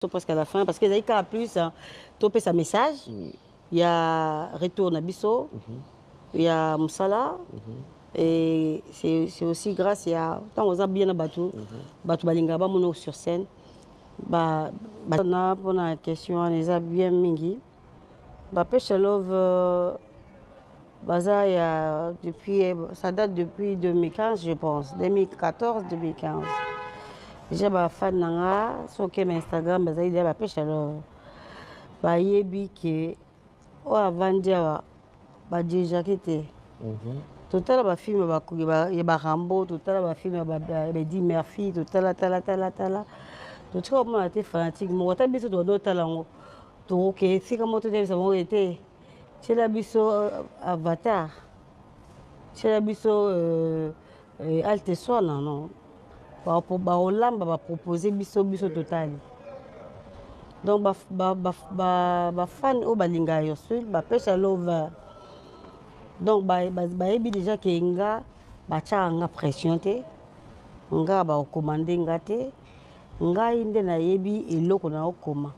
Presque à la fin, parce que ezali kaka plus topesa message ya retour na biso ya mosala. Et c'est aussi grâce ya ntango oza bien na bato, bato balingaka bamona sur scène. Na mpona question wana, eza bien mingi. Bapesha Love baza ya depuis, ça date depuis 2015, je pense, 2014, 2015 déjà. Bafan na nga, soki na Instagram, bazali deya Bapesha Love, bayebi ke oyo avandi awa badirigeaki te. Totala bafilm ya baRambo, totala bafilm ya baEddie Murphy, totala, tala, tala, tala, totika komona te fanatique moko. Ata biso tobanda otala yango, tokoke esika moko, totelisa bango ete tiela biso Avatar, tiela biso Halte Swana. Non, baolamba, bapropose biso, biso totali. Donc bafan oyo balingaka Ursule, Bapesha Love, donc bayebi déjà ke nga batiaka nga pression te, nga bakomande nga te. Ngai nde nayebi eloko na okoma,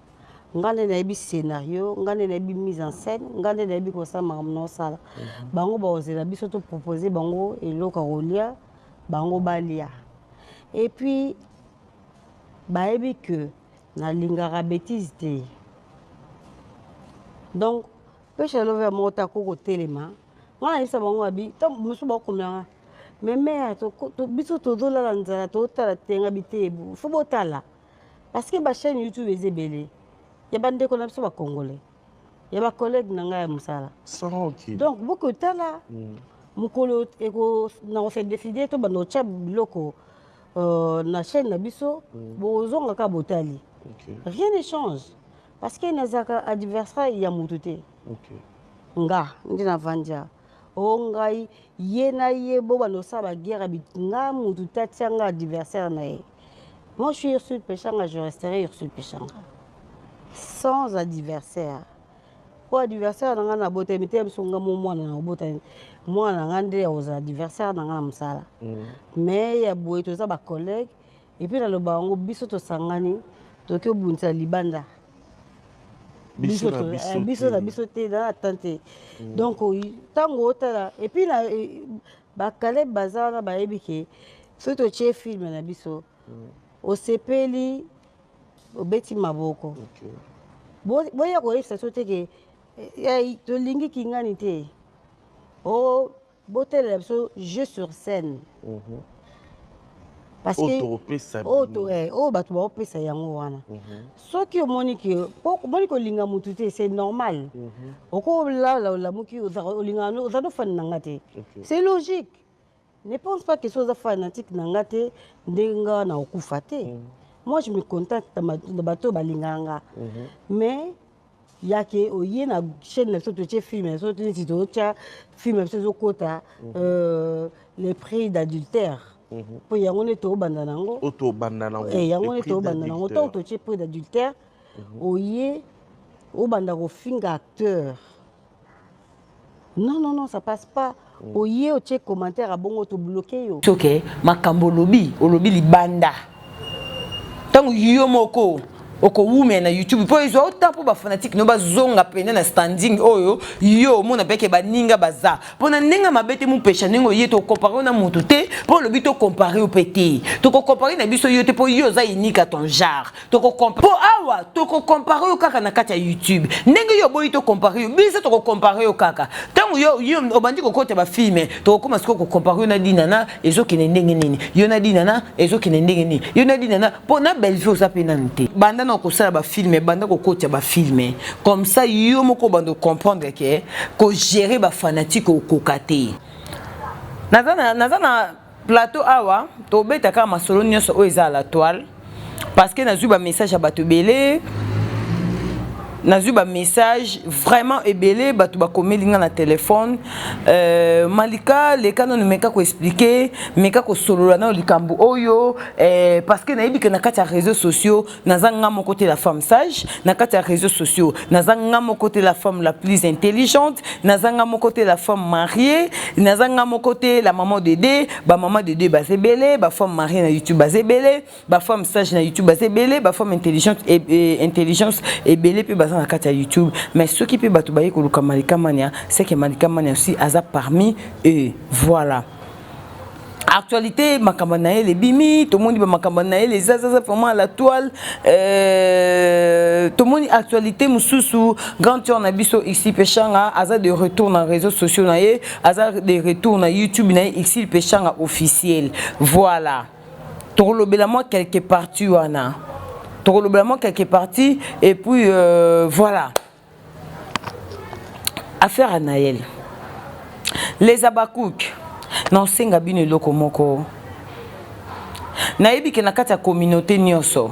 nga nde nayebi scénario, nga nde nayebi mise en scène, nga nde nayebi kosala makambo na osala. Bango bakozela biso topropose bango eloko ya kolia, bango balia. Et puis bayebi ke nalingaka bétise te. Donc Pesha Love ya moko te akoki kotelema. Nga nayebisa bango, abi ntango mosusu bakomelanga: "Mais mare, biso tozolala nzala, totala te." Nga bi te, fo botala, parce que bachaîne YouTube eza ebele ya bandeko na biso bacongolais, ya bacollègue na ngai ya mosala. Donc bokotala mokolo na kose décide, tobanda kotya biloko na chaîne na biso, bozonga kaka botali. Rien ne change, parce que nazalaka adversaire ya motu te. Nga nde navandi awa, o ngai ye na ye bo banda kosala baguerre, nga motu te atia nga adversaire na ye. Moi, je suis Ursule Peshanga, je resterai Ursule Peshanga sans adversaire. Po adversaire na nga na botami te, biso nga mo mwana na obotami, mwana na nga nde akozala adversaire na nga na mosala. Mais ya boye, toza bacollègue. Et puis naloba yango, biso tosangani, tokoki obundisa libanda. Biso na biso. Biso na biso te, na atan te. Donc ntango otala, et puis na baCaleb baza wana, bayebi ke soki totie film na biso, osepeli, obeti maboko. Boya koyebisa so te ke tolingi kingani te, o botelela biso jeu sur scène, parce que oyo bato baopesa yango wana, soki omoni ke omoni kolinga motu te, c'est normal. Okolala, olamuki, olinga, oza no fan na nga te, c'est logique. Ne pense pas que so oza fanatique na nga te ndenge nga na okufa te. Moi, je me contente na bato oyo balingaka nga. Mais yake oye na chaîne na biso, totie film na biso, neti totya film na biso ezokota Le Prix d'adultère, mpo yango nde tobanda nango. Oyo tobanda nango. Yango nde tobanda nango. Ntango totie Prix d'adultère, oye obanda kofinga acteur, non, non, non, ça passe pas. Oye otie commentaire abongo, tobloke yo. Soki makambo olobi, olobi libanda, ntango yo moko okowumela na YouTube, mpo ezwa ota, mpo bafanatike no bazonga pene na standing oyo yo omona peke baninga baza mpo na ndenge mabe te. Mopesha ndenge oye, tokompare yo na motu te, mpo olobi tokompare yo mpe te. Tokokompare na biso yo te, mpo yo oza unique à ton genre. Mpo awa tokokompare yo kaka na kati ya YouTube. Ndenge yo oboyi tokompare yo, biso tokokompare yo kaka ntango yo obandi kokota bafilm. Tokokóma sikoyo kokompare yo na Dinana, ezokende ndenge nini? Yo na Dinana ezokende ndenge nini? Yo na Dinana, mpo na Bellevue oza mpe nanu te. Banda na kosala bafilm, banda kokotia bafilm comme ça, yo moko obanda comprendre ke kogérer bafanatike okoka te. Naza na plateau awa, tobeta kaka masolo nyonso oyo eza à la toile, parce que nazwi bamessage ya bato ebele. Nazwi ba message vraiment ebele, bato bakomeli nga na telefone. Malika, leka nanu, meka koexpliquer, meka kosolola nano likambo oyo, parce que nayebi ke na kati ya réseaux sociaux naza nga moko te la femme sage, na kati ya réseaux sociaux naza nga moko te la femme la plus intelligente, naza nga moko te la femme mariée, naza nga moko te la maman de deux. Bamama de deux baza ebele, bafemme mariée na YouTube baza ebele, bafemme sage na YouTube baza ebele, bafemme intelligente intelligence ebele mpe baza na kati ya YouTube. Mais soki mpe bato baye koluka Malika Mania, c'est que Malika Mania aussi aza parmi eux. Voilà, actualité makambo na ye ebimi, tomoni bamakambo na ye ezazaza vraiment à la toile. Tomoni actualité mosusu, grande sœur na biso Ixil Peshanga aza de retour na réseaux sociaux na ye, aza de retour na YouTube na ye, Ixil Peshanga officiel. Voilà, tokolobela mwa quelque partie wana, tokolobela mwa quelque partie. Et puis voilà, affaire à Naël, les Abakouk, naosenga bino eloko moko. Nayebi ke na kati ya communauté nyonso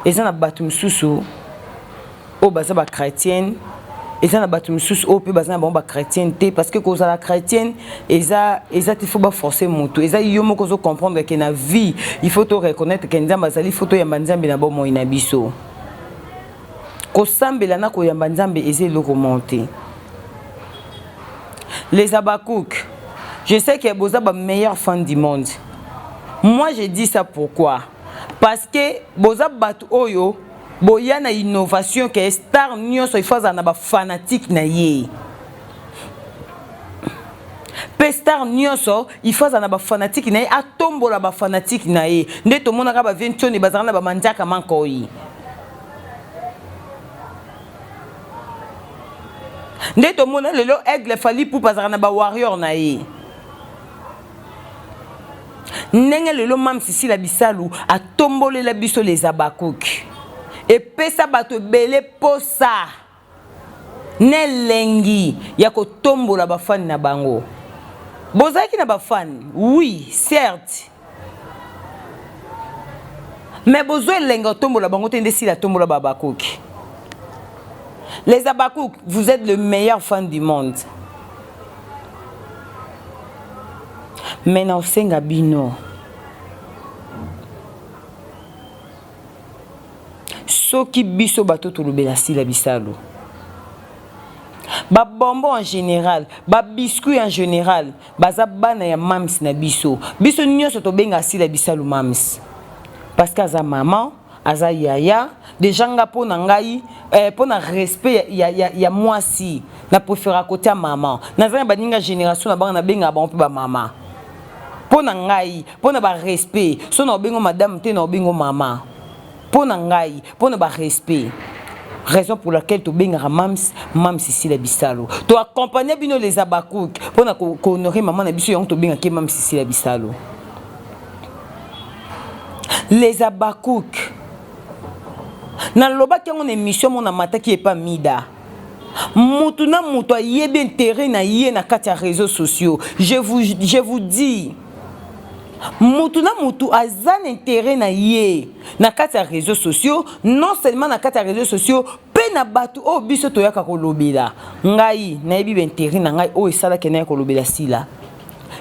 eza na bato mosusu oyo baza bachrétienne, eza na bato mosusu oyo mpe baza na bango bachrétienne te, parce que kozala chrétienne eza te faut baforce moto. Eza yo moko ozocomprendre ke na vie il faut to reconnaître ke Nzambe azali, faut toyamba Nzambe na bomoi na biso. Kosambela na koyamba Nzambe eza eloko moko te. Les Abakouk, je sais que boza ba meilleurs fans du monde. Moi, je dis ça pourquoi? Parce que boza bato oyo boya na innovation ke star nyonso il faut azala na bafanatique na ye, mpe star nyonso il faut azala na bafanatique na ye, atombola bafanatique na ye. Nde tomonaka bavie ntioni bazalaka na bamandiaka mankoi, nde tomona lelo Aigle Fally Ipupa azalaka na bawarrior na ye, ndenge lelo Mame Sisila Bisalu atombolela biso les Abakuki, epesa bato ebele posa na elengi ya kotombola bafani na bango. Bozalaki na bafani, oui, certes, mais bozwa elengi otombola bango te nde sila atombola babakoki. Les Abakouk, vous êtes le meilleur fan du monde, mais naosenga bino, soki biso bato tolobela Sila Bisalo, babonbon en général, babiscuit en général, baza bana ya mams na biso. Biso nyonso tobenga Sila Bisalo mams parce que aza mama, aza yaya. Déjà nga, mpo na ngai, mpo na respect ya mwasi, na préféra kotia mama. Naza na baninga génération na bango, nabengaka bango mpe bamama. Mpo na ngai, mpo na barespect, so na obengo madame te, na obengo mama. Mpo na ngai, mpo na barespect, raison pour laquelle tobengaka mams, Mams Sisila Bisalo. Toaccompagne bino les Abakouk mpo na kohonorer mama na biso, yango tobengaki Mams Sisila Bisalo. Les Abakouk, nalobaki yango na émission mo namataki epa Mida, mutu na mutu ayebi intérêt na ye na kati ya réseaux sociaux. Je vous dis, mutu na mutu aza na intérêt na ye na kati ya réseaux sociaux, non seulement na kati ya réseaux sociaux, mpe na bato oyo biso toyaka kolobela. Ngai nayebi baintérêt na ngai oyo esalaki naya kolobela Sila,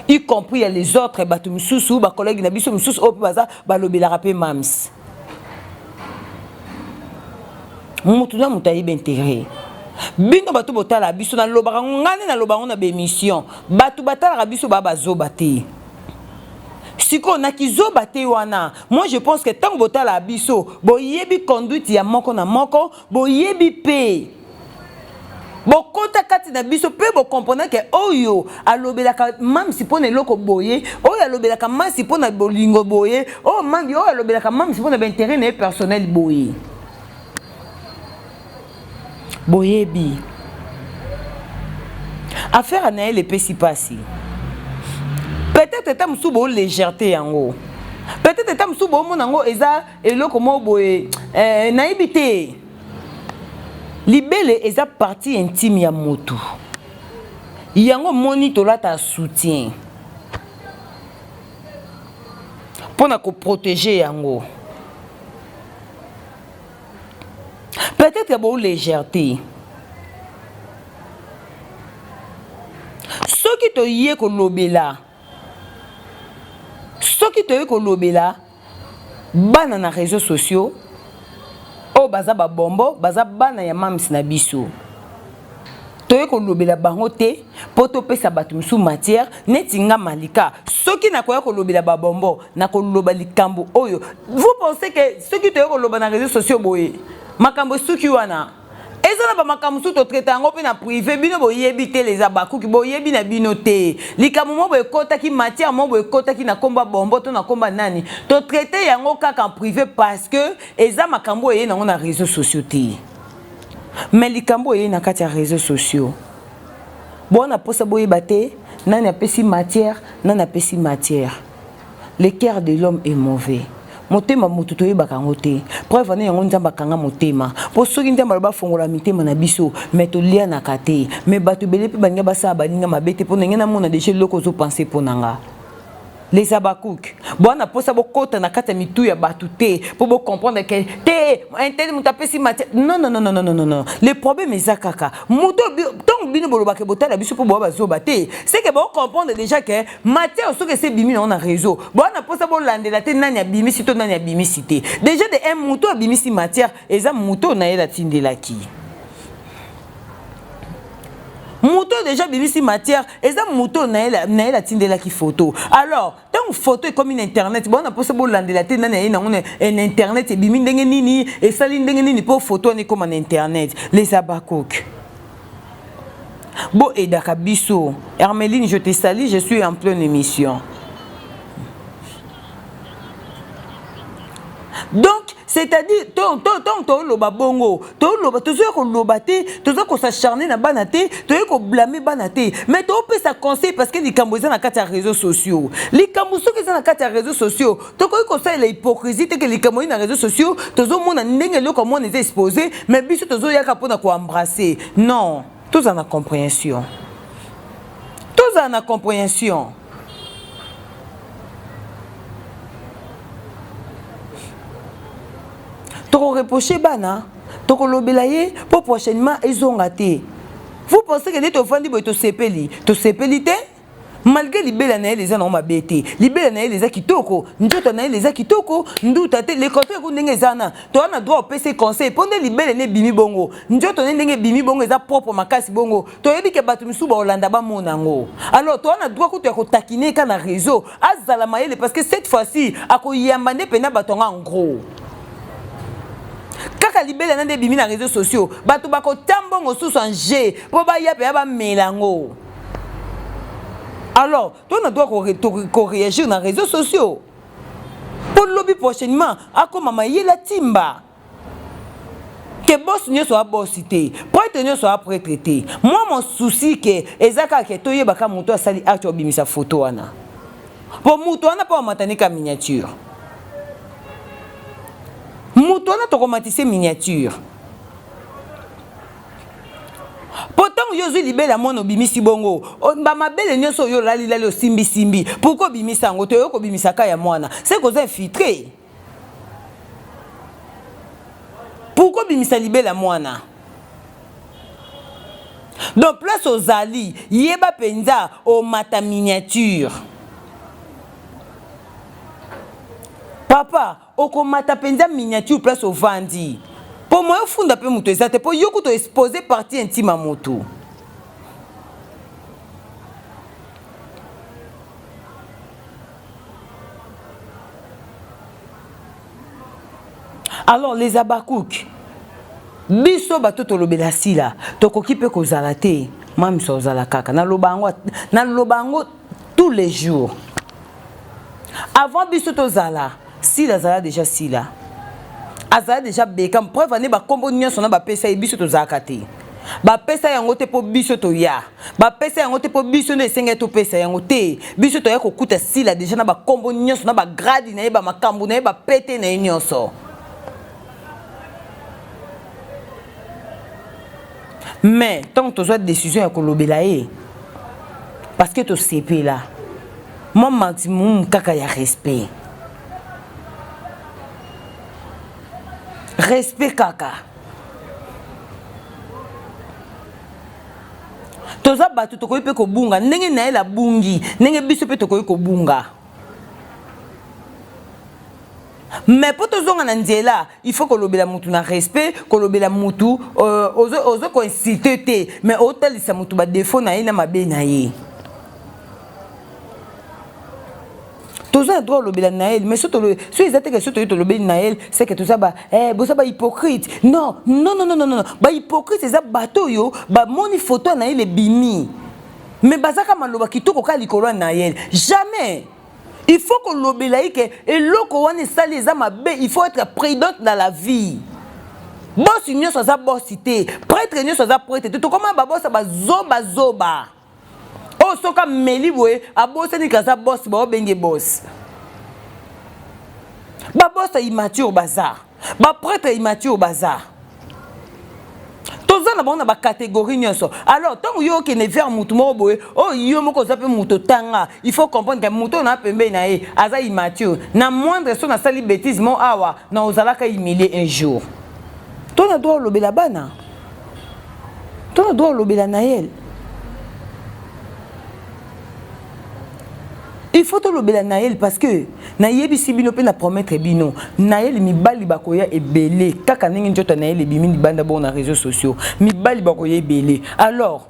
y compris ya les autres bato misusu, bacollègue na biso misusu oyo mpe baza balobelaka mpe mams. Mutu na moto ayebi intérêt. Bino bato botala biso, nalobaka ngai nde naloba yango na baémission, bato batalaka biso baa bazoba te. Sikoyo na kizoba te wana, moi je pense que ntango botala biso, boyebi conduite ya moko na moko, boyebi mpe bokota kati na biso mpe bocomprendre ke oyo alobelaka mamsi mpo na eloko boye, oyo alobelaka masi mpo na bolingo boye, oyo mambi oyo alobelaka mamsi mpo na baintérêt na ye personnel boye. Boyebi affaire na ye lepesi mpasi. Peut-être ata mosusu bolégèreté yango, peut-être ata mosusu bomona yango eza eloko moko boye, nayebi te. Libele eza partie intime ya motu, yango moni tolata soutien mpona koprotéger yango. Peut-être bo légèreté. Soki toye kolobela soki toye kolobela bana na réseaux sociaux oyo baza babombo baza bana ya mams na biso toye kolobela bango te mpo topesa bato mosusu matière neti nga malika soki nakoya kolobela babombo nakoloba likambo oyo vous pensez que soki toye koloba na réseaux sociaux boye makambo esuki wana eza na bamakambo mosusu totraite yango mpe na privé bino boyebi te les abakuki boyebi na bino te likambo moko ekotaki matière moko ekotaki na komba bombo to na komba nani totraite yango kaka en privé parce que eza makambo eye nango na réseaux sociaux te mais likambo eye na kati ya réseaux sociaux bona mposa boyeba te nani apesi matière nani apesi matière Le cœur de l'homme est mauvais. Motema moto toyebaka yango te. Preuve ane yango Nzambe akanga motema. Po soki Nzambe aloba fongola mitema na biso, mais tolianaka te. Mais bato ebele mpe balinga basala baninga mabe te mpo na ngai namona deja eloko ozo penser mpo na nga. Les Habacuc, bwana posa bokota na kati ya mitu ya bato te mpo bo comprendre que te un tel moto apesi matière. Non non non non non non non. Le problème eza kaka moto ntango bino bolobaka botala biso mpo boa bazoba te, c'est que bo comprendre déjà que Matière soki esi ebimi nango na réseau, boa na posa bolandela te nani abimisi to nani abimisi te. Déjà de un moto abimisi matière eza moto na ye atindelaki. Moto déjà abimisi matière eza moto na ye atindelaki photo. Alors ntango photo ekomi na internet, boa na posa bolandela te nani aye nango na internet, ebimi ndenge nini, esali ndenge nini mpo photo wana ekoma na internet. Les Habacuc. Bo aidaka biso. Hermeline, je te salue, je suis en pleine émission. Donc, c'est-à-dire, tant toloba bongo, toloba, tozoya koloba te, toza kosacharner na bana te, toye koblâmer bana te, mais topesa conseil parce que likambo eza na kati ya réseaux sociaux. Likambo soki eza na kati ya réseaux sociaux, tokoki kosalela hypocrisie te ke likambo oyo na réseaux sociaux, tozomona ndenge eloko ya mwana eza exposé, mais biso tozoyaka mpona koembrasser. Non, tozala na compréhension. Tozala na compréhension. Tokoreproche bana, tokolobela ye mpo prochainement ezonga te. Vous pensez que nde tovandi boye tosepeli? Tosepeli te. Malgré libela na ye eza nango mabe te, libela na ye eza kitoko, nzoto na ye eza kitoko, nduta te. Le contraire ku ndenge eza na toza na droit opesa conseil mpo nde libele ne ebimi bongo, nzoto ne ndenge ebimi bongo eza propre makasi bongo, toyebi ke bato misusu baolanda bamona yango. Alors toza na droit kutu ya kotakine ka na réseau, azala mayele parce que cette fois-ci akoyamba nde mpena bato yango en gros. Kaka libele na nde ebimi na réseaux sociaux, bato bakotia mbongo susu en jeu mpo baya mpenza bamela yango. Alors toi na droit koréagir na réseaux sociaux mpo lobi prochainement akoma mayele timba ke bosi nyonso abosi te, prêtre nyonso aprêtre te. Moi mon souci ke eza kaka ke toyebaka moto asali acte obimisa photo wana, mpo moto wana mpo amatanika miniature, moto wana tokomatise miniature. Mpo ntango yo ozwi libele ya mwana obimisi bongo bamabele nyonso oyo olalilali osimbisimbi, pourquoi obimisa yango te? Oyo kobimisa ka ya mwana se koza infiltré. Pourquoi obimisa libele ya mwana? Donc place ozali, yeba mpenza omata miniature, papa, okomata mpenza miniature place ovandi, mpo moyo ofunda mpe moto eza te, mpo yo kutu expose partie intime ya moto. Alors les Habacuc, biso bato tolobela sila, tokoki mpe kozala te mamiso ozala kaka. Naloba yango, naloba yango tous les jours. Avant biso tozala, sila azala déjà, sila azala déjà Bekam. Preuve ane bakombo nyonso na bapesa ye, biso tozalaka te. Bapesa yango te mpo biso toya, bapesa yango te mpo biso nde esengeli topesa yango te. Biso toya kokuta sila déjà na bakombo nyonso, na bagrade na ye, bamakambo na ye, bapete na ye nyonso. Mais ntango tozwa décision ya kolobela ye parce que tosepela mwa maximum kaka ya respect, respect kaka. Toza bato, tokoki mpe kobunga ndenge Naël abungi, ndenge biso mpe tokoki kobunga. Mais mpo tozonga na nzela, il faut kolobela mutu na respect, kolobela mutu ozo koinsulte te, mais otalisa mutu badéfauts na ye na mabe na ye. Toza na droit olobela Naël, mais so eza te ke so toyi tolobeli Naël, c'est que toza ba boza bahypocrite. Non, non, non, non, non, non. Bahypocrite eza bato oyo bamoni photo ya Naël ebimi, mais bazaka maloba kitoko kaka likolo ya Naël. Jamais. Il faut kolobela ye ke eloko wana esali eza mabe. Il faut être prudente dans la vie. Bosi nyonso aza bosi te, prêtre nyonso aza prêtre te. Tokoma babosa bazobazoba oyo soki ameli boye abosani aza bosi, baobenge bosi. Babosa immature baza, baprêtre immature baza, toza na bango na bacatégorie nyonso. Alors ntango yo okende vers mutu moko boye oyo yo moko oza mpe moto otanga, il faut comprendre ke moto oyo na pembeni na ye aza immature. Na moindre so nasali bêtise mo awa na ozalaka humilie un jour. To na droit olobela bana, to na droit olobela Naël. Il faut tolobela Naël parce que nayebisi bino mpe na promettre bino, Naël, mibali bakoya ebele kaka ndenge nzoto ya Naël ebimi libanda bongo na réseaux sociaux. Mibali bakoya ebele. Alors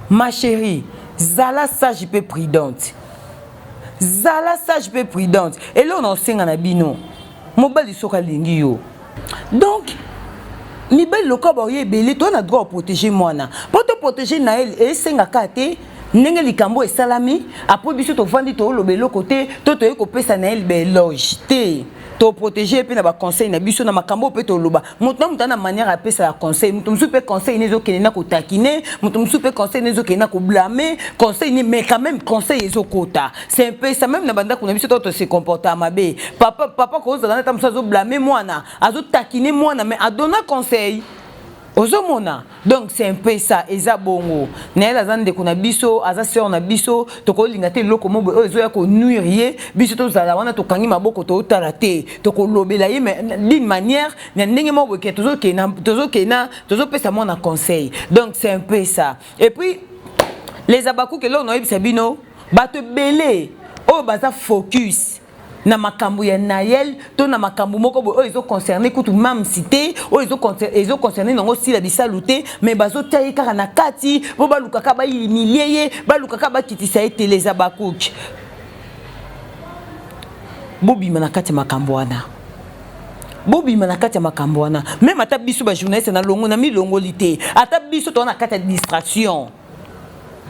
ma chérie, zala sage mpe prudente, zala sage mpe prudente. Eloko na osenga na bino, mobali soki alingi yo, donc mibali lokola baoya ebele, to na droit oprotéger mwana. Mpo toprotéger Naël, esengaka te ndenge likambo esalami apres biso tovandi tooloba eloko te, to toyei kopesa Naël baéloge te. Toprotéger mpe na baconseil na biso na makambo mpe toloba. Moto na moto na manière apesaka conseil. Moto mosusu mpe conseil ne ezokende na kotakine, moto mosusu mpe conseil ne ezokende na koblâmer conseil ne, mais quand même conseil ezokota. C'est un peu ça. Même na bandako na biso, to tose comporta mabe, papa, papa kozala na ta mosusu azoblâmer mwana, azotakine mwana, mais adonna conseil, ozomona. Donc c'est un peu ça. Eza bongo. Naël aza ndeko na biso, aza sœur na biso. Tokolinga te eloko mo boye oyo ezoya konuire ye. Biso tozala wana, tokangi maboko, totala te. Tokolobela ye mais d'une manière na ndenge moko boye ke tozokenda, tozopesa mwana conseil. Donc c'est un peu ça. Et puis les abakuke, eloko naoyebisa bino, bato ebele oyo baza focus na makambo ya Naël to na makambo moko boye oyo ezoconcerne kutu mamsi te, oyo ezoconcerne nango sila bisalu te, mais bazotia ye kaka na kati mpo balukaka bahumilie ye, balukaka bakitisa ye. Teleza bakuki, bobima na kati ya makambo wana, bobima na kati ya makambo wana. Même ata biso bajournaliste na longo na milongoli te, ata biso toza na kati ya distraction,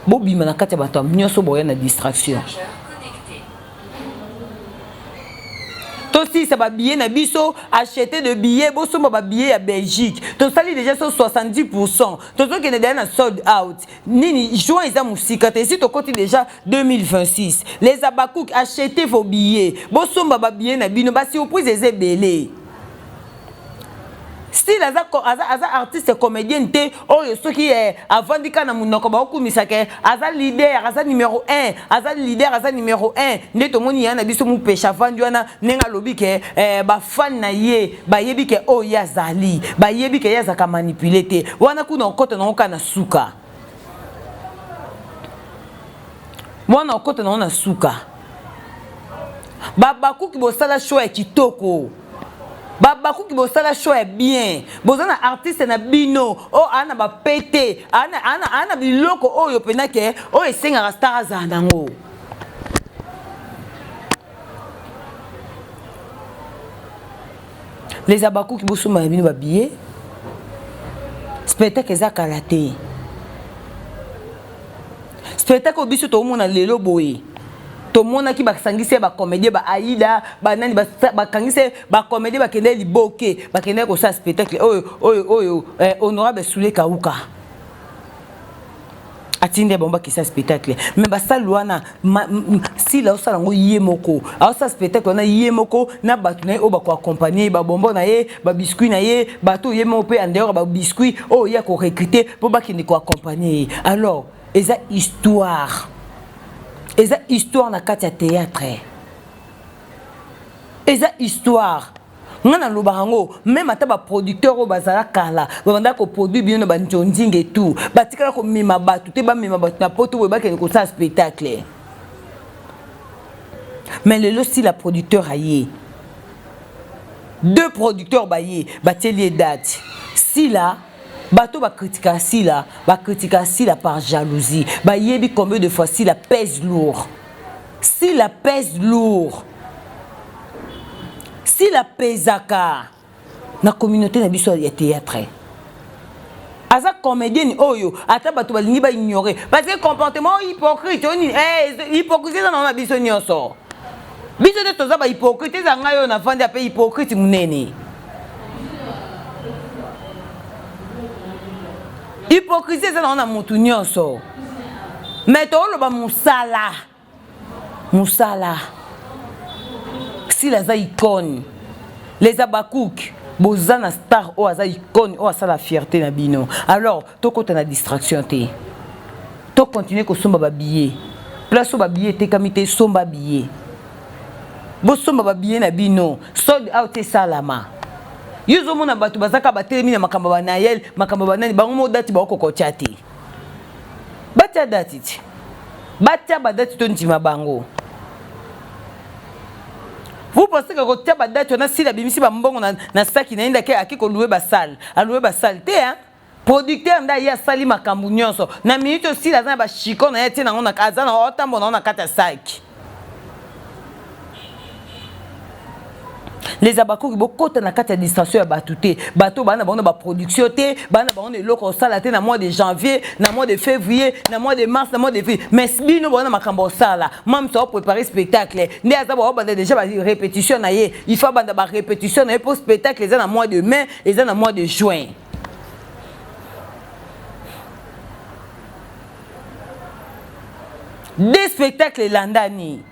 bobima na kati ya bato nyonso boya na distraction. Tosilisa babillet na biso, acheter de billets, bosomba babillet ya Belgique. Tosali déjà so 70, tozokende deja na sold out. Nini, juin eza mosika te, esi tokoti déjà 2026. Les abakouk, achetez vos billets, bosomba babillet na bino. Basurprise eza ebele. Style aza, aza, aza artiste comédienne te oyo soki avandi kaka na monoko baokumisaka aza leader, aza numéro 1, aza leader, aza numéro 1. Nde tomoni ya na biso mopesha avandi wana ndenge alobi ke bafani na ye bayebi ke oyo ye azali, bayebi ke ye azalaka manipulé te. Wana kuna okota nango kaka na suka, wana okota nango na suka. Babakuki bosala show ya kitoko, babakuki bosala show ya bien. Boza na artiste na bino oyo aa na bapete, aa na biloko oyo mpena ke oyo esengaka star azala nango. Les abakuki, bosomba na bino babillet. Spectacle eza kala te. Spectacle oyo biso toomona lelo boye, tomonaki basangisi ya bacomédien, baaida banani, bakangisi bacomédien, bakende liboke, bakendaki kosala spectacle oyo honorable Sule Kauka atindi bango bakisa spectacle. Mais basali wana, sila aosala yango ye moko, aosala spectacle wana ye moko na bato na ye oyo bakoaccompagne ye, babombo na ye, babiscuit na ye, bato oyo ye moko mpe en dehors babiscuit oyo ye akorecrute mpo bakende koaccompagne ye. Alors eza histoire, eza histoire na kati ya théâtre, eza histoire. Nga nalobaka yango meme ata baproducteur oyo bazala kala babandaka koproduire bino na banzonzinga et tout, batikala komema bato te, bamema bato na poto boye bakende kosala spectacle. Mais lelo si la producteur aye, deux producteurs baye batieli ye date, Sila bato bakritika Sila, bakritika Sila par jalousie. Bayebi combien de fois Sila pèse lourd. Sila pèse lourd, Sila pezaka na communauté na biso ya théâtre. Aza comédienne oyo ata bato balingi baignore parce que comportement hypocrite oyo nini, hypocrisie eza nango na biso nyonso. Biso te toza bahypocrite, eza ngai oyo nafandi ape hypocrite monene. Hypocrisie eza nango na motu nyonso, mais tooloba mosala mosala. Sila aza icône. Les Abakouk, boza na star oyo aza icône, oyo asala fierté na bino. Alors tokota na distraction te, tocontinue kosomba babillet. Place oyo babillet etekami te, somba billet, bosomba babillet na bino, sold out esalama. Yo ozomona bato bazaka batelemi na makambo ya banayel, makambo ya banani, bango mo date baokokotia te. Batia date ti, batia badate, tondima bango. Vous pensez que kotia badate wana, Sila abimisi bambongo na saki na ye ndake ake kolouer basalle? Alouer basalle te, hein? Producteur nde aye asali makambo nyonso. Na minute oyo Sila aza na bachicon na ye, atie nango, aza na otambola nango na kati ya saki. Les Abakoki, bokota na kati ya distraction ya bato te. Bato baa na bango na baproduction te, baa na bango na eloko kosala te na mois de janvier, na mois de février, na mois de mars, na mois de février. Mais bino bao na makambo kosala. Mamso aopréparé spectacle nde aza, baobanda déjà barépétition na ye. Il faut abanda barépétition na ye mpo spectacle eza na mois de mai, eza na mois de juin. Deux spectacles elandani.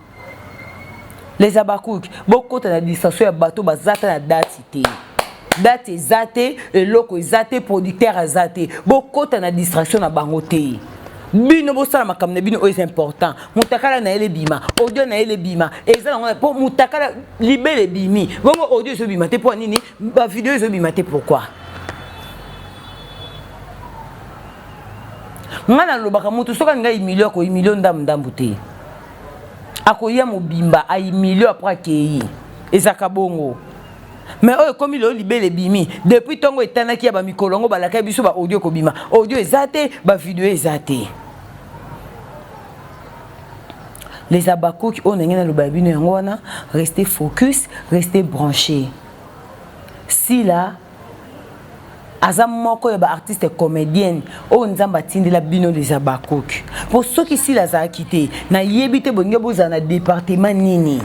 Les Abakouk, bokota na distraction ya bato baza ta na date te. Date eza te, eloko eza te, producteur aza te. Bokota na distraction na bango te. Bino bosala makambo na bino oyo eza important. Motakala na ye lebima, audio na ye lebima, eza nango mpo motakala libele ebimi bongo, audio ezobima te mpo nini? Bavideo ezobima te pourquoi? Ngai nalobaka, moto soki alinga humilio, akohumilio ndambu ndambu te, akoya mobimba ahumilio, après akei. Ezalaka bongo. Mais oyo ekomi lelo, libele ebimi depuis ntongo etanaki ya bamikolo yango, balakaki biso ba audio ekobima, audio eza te, bavideo eza te. Les Abakoki, oyo ndenge naloba ya bino yango wana, restez focus, restez branché. Sila aza moko ya baartiste comédienne oyo Nzambe atindela bino les Abakoki, mpo soki Sila azalaki te, nayebi te bolingi bozala na département nini,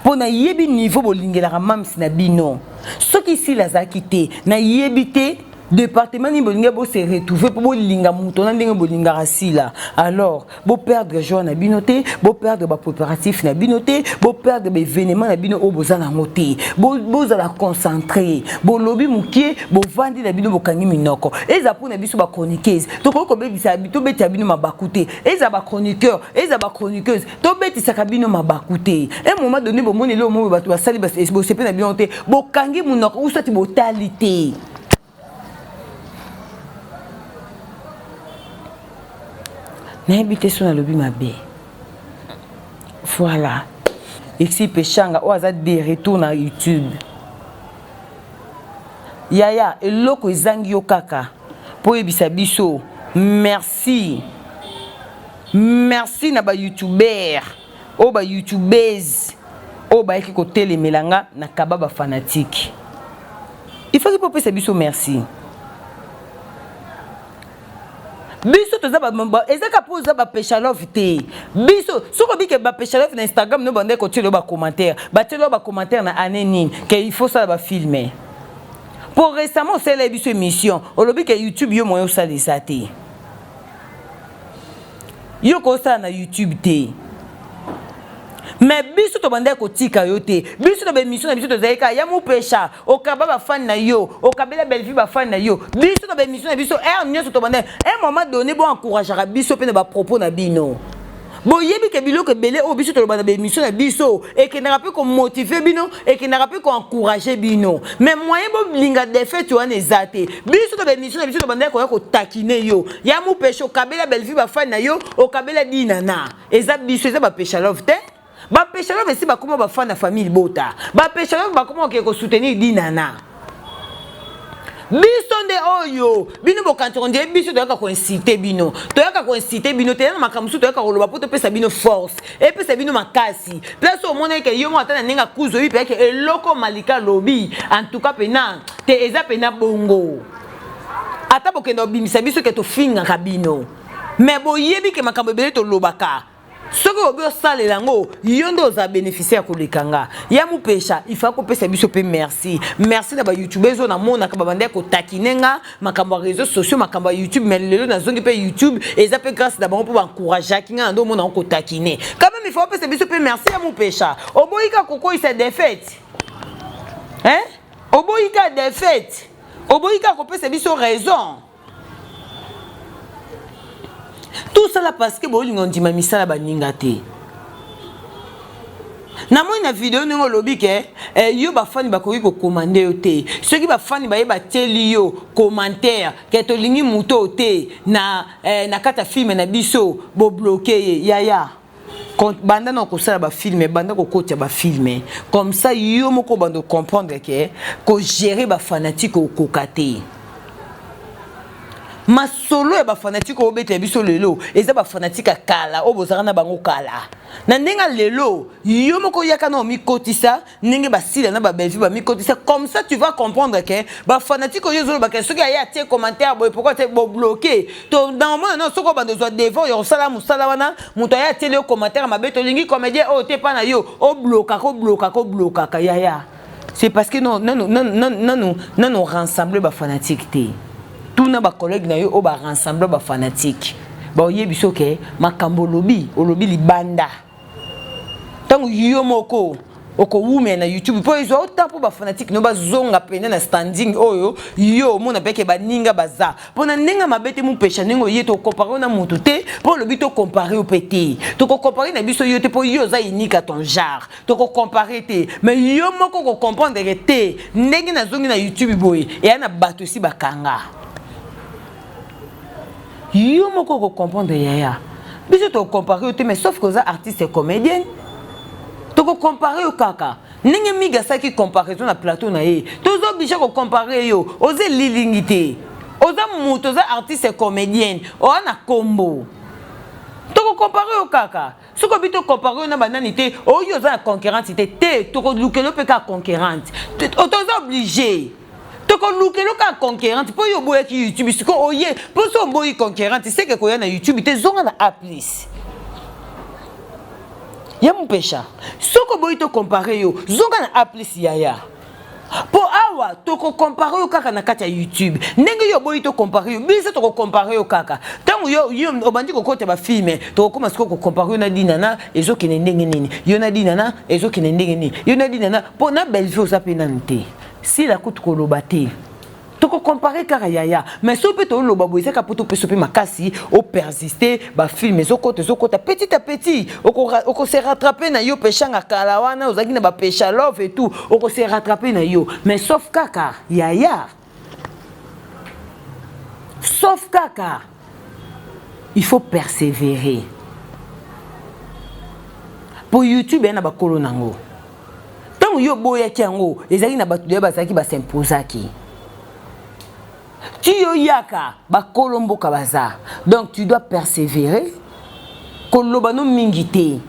mpo nayebi niveau bolingelaka mamsi na bino. Soki Sila azalaki te, nayebi te département nini bolingi bose retrouve mpo bolinga moto na ndenge bolingaka Sila. Alors boperdre joie na bino te, boperdre bapréparatif na bino te, boperdre baévénement na bino oyo boza nango te. Bozala concentré. Bolobi mokie, bovandi na bino, bokangi minoko. Eza mpona biso bachroniqueuse, tokoki kobebisa, tobetisa bino mabaku te. Eza bachroniqueur, eza bachroniqueuse, tobetisaka bino mabaku te. Un moment donné, bomoni eloko moko bato basali, bosepe na bino te, bokangi monoko usati, botali te. Nayebi te so nalobi mabe. Voilà, Exi Peshanga oyo aza de retour na YouTube. Yaya, eloko ezangi yo kaka mpo oyebisa biso merci, merci na bayoutubeur oyo, bayoutubese oyo bayaki kotelemela nga na kaba bafanatike. Il faut mpo opesa biso merci. Biso toza, eza kaka mpo oza bapeshalove te. Biso soki obike bapeshalove na Instagram no bande kotiela yo bacommentaire, batiela yo bacommentaire na année nini ke il faut sala bafilme? Mpo récemment osalela biso émission, olobi ke YouTube yo moyen osala eza te, yo kosala na YouTube te. Mais biso tobandaki kotika yo te. Biso na baémission na biso tozali kaka ya mopesha, okaba bafani na yo, okabela Bellevue bafani na yo. Biso na baémission na biso heure nyonso tobandaki. Un moment donné, bo encourageaka biso mpe na bapropos na bino. Boyebi ke biloko ebele oyo biso toloba na baémission na biso ekendaka mpe komotiver bino, ekendaka mpe koencourager bino, mais moyen bolinga défaite wana eza te. Biso to baémission na biso tobandaki koya kotaquiner yo ya Mupesha, okabela Bellevue bafani na yo, okabela Dinana. Eza biso, eza Bapesha Love te. Bapesha Love esi bakóma bafani na famille bota. Bapesha Love bakóma okeke kosoutenir Dinana. Biso nde oyo bino bokanisi ondire biso toyaka koinciter bino. Toyaka koinciter bino te na makambo mosusu. Toyaka koloba mpo topesa bino force, epesa bino makasi. Place oyo omona eke yo moko ata na ndenge akuzu oyebi mpe eke eloko Malika alobi, en tout cas pena te, eza pena bongo. Ata bokende obimisa biso ke tofingaka bino, mais boyebi ke makambo ebele tolobaka, soki obi osalela yango, yo nde oza bénéficiaire koleka nga. Ya Mupesha, ifa kopesa biso mpe merci. Merci na bayoutubeurs oyo namonaka babandaki kotaquiner nga makambo ya réseaux sociaux, makambo ya YouTube, mais lelo nazongi mpe YouTube. Eza mpe grâce na bango mpo baencourageaki nga na nde omona yango kotaquiner. Quand même, ifa kopesa biso mpe merci. Ya Mupesha, oboyi kaka kokoyisa défaite, hein? Oboyi kaka défaite, oboyi kaka kopesa biso raison. Tout ça là parce que bolingo ndima misala baninga te. Namoni na video ndenge olobi ke yo bafani bakoki kocommander yo te. Soki bafani baye batieli yo commentaire ke tolingi moto oyo te na kati ya film na biso, bobloquer ye. Yaya, banda na kosala bafilm, banda kokotia bafilm comme ça, yo moko banda comprendre ke kogérer bafanatiques okoka te. Masolo ya bafanatiques oyo obetela biso lelo eza bafanatiques ya kala oyo bozalaka na bango kala. Na ndenge ya lelo, yo moko oyaka na omikotisa ndenge basila na baBellevue bamikotisa. Comme ça, tu vas comprendre ke bafanatiques oyo ozolobaka, soki aye atie commentaire boye, pourquoi te bobloquer to na omona no. Soki obanda ozwa devant ya kosala mosala wana, moto aye atieli yo commentaire mabe, tolingi comédien oyo te mpa na yo, oblokaka, oblokaka, oblokaka. Yaya, c'est parce que non, nano nano nano rassembler bafanatiques te. Tuna bacollègue na yo oyo barassembler bafanatiques, baoyebi so ke makambo olobi, olobi libanda. Ntango yo moko okowumela na YouTube mpo ezwa ota mpo bafanatiques no bazonga pene na standing oyo yo omona mpe ke baninga baza mpo na ndenge mabe te. Mupesha, ndenge oye, tokomparer yo na motu te mpo olobi tokomparer yo mpe te. Tokokompare na biso yo te mpo yo oza unique à ton genre. Tokokompare te, mais yo moko kocomprendre te ndenge nazongi na YouTube boye, eya na bato esi bakanga. Yo moko okocomprendre. Yaya, biso tokomparer yo te, mais sauf que oza artiste comédienne, tokokompare yo kaka ndenge mingi asalaki comparaison na plateau na ye. Toza obligé kocomparer yo. Oza elilingi te, oza moto, oza artiste comédienne, oza na kombo. Tokokompare yo kaka. Soki obi tokompare yo na banani te, oyo oza na concurrente te te, tokolukela yo mpe kaka concurrente. Toza obligé, tokolukela kaka concurrente mpo oyo oboyaki YouTube. Sikoyo oye mpo so oboyi concurrente, seke koya na YouTube te, zonga na A plus. Ya Mupesha, soki oboyi tokompare yo, zonga na A plus, yaya, mpo awa tokokompare yo kaka na kati ya YouTube. Ndenge yo oboyi tokompare yo, biso tokokompare yo kaka. Ntango yo obandi kokota bafilm, tokokóma sikoyo kokompare yo na Dinana. Ezokende ndenge nini yo na Dinana? Ezokende ndenge nini yo na Dinana? Mpo na Bellevue oza mpe nanu te, sila kutu koloba te. Tokokompare kaka, yaya. Mais soki mpe toloba boye, ezaka mpo topesa mpe makasi, opersiste. Bafilm ezokota, ezokota petit à petit, okose rattraper na yo. Peshanga kala wana ozalaki na Bapesha Love et tout, okose rattraper na yo. Mais sauf kaka, yaya, sauf kaka il faut persévérer mpo YouTube eya na bakolo nango. Ntango yo oboyaki yango, ezalaki na bato deya bazalaki basimposaki ti yo yaka, bakolo mboka baza. Donc tu dois persévérer. Koloba no mingi te.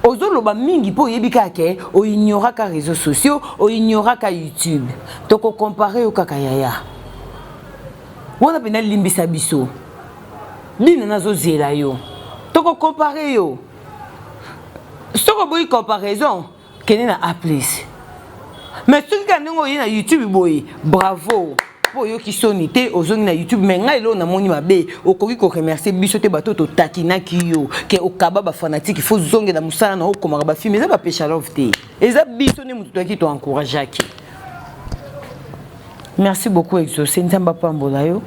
Ozoloba mingi mpo oyebi kaka ke oignoraka réseaux sociaux, oignoraka YouTube. Tokokompare yo kaka, yaya. Wana mpena limbisa biso, bino nazozela yo. Tokokompare yo. Soki oboyi comparaison, kende na A plus. Mais soki kaka ndenge oye na YouTube boye, bravo, mpo oyoki soni te, ozongi na YouTube. Mais ngai eloko namoni mabe, okoki koremercier biso te, bato totakinaki yo ke okaba bafanatiques, faut zongela mosala na okomaka bafilm. Eza Bapesha Love te, eza biso nde motu toyaki toencourageaki. Merci beaucoup, Exaucé. Nzambe apambola yo.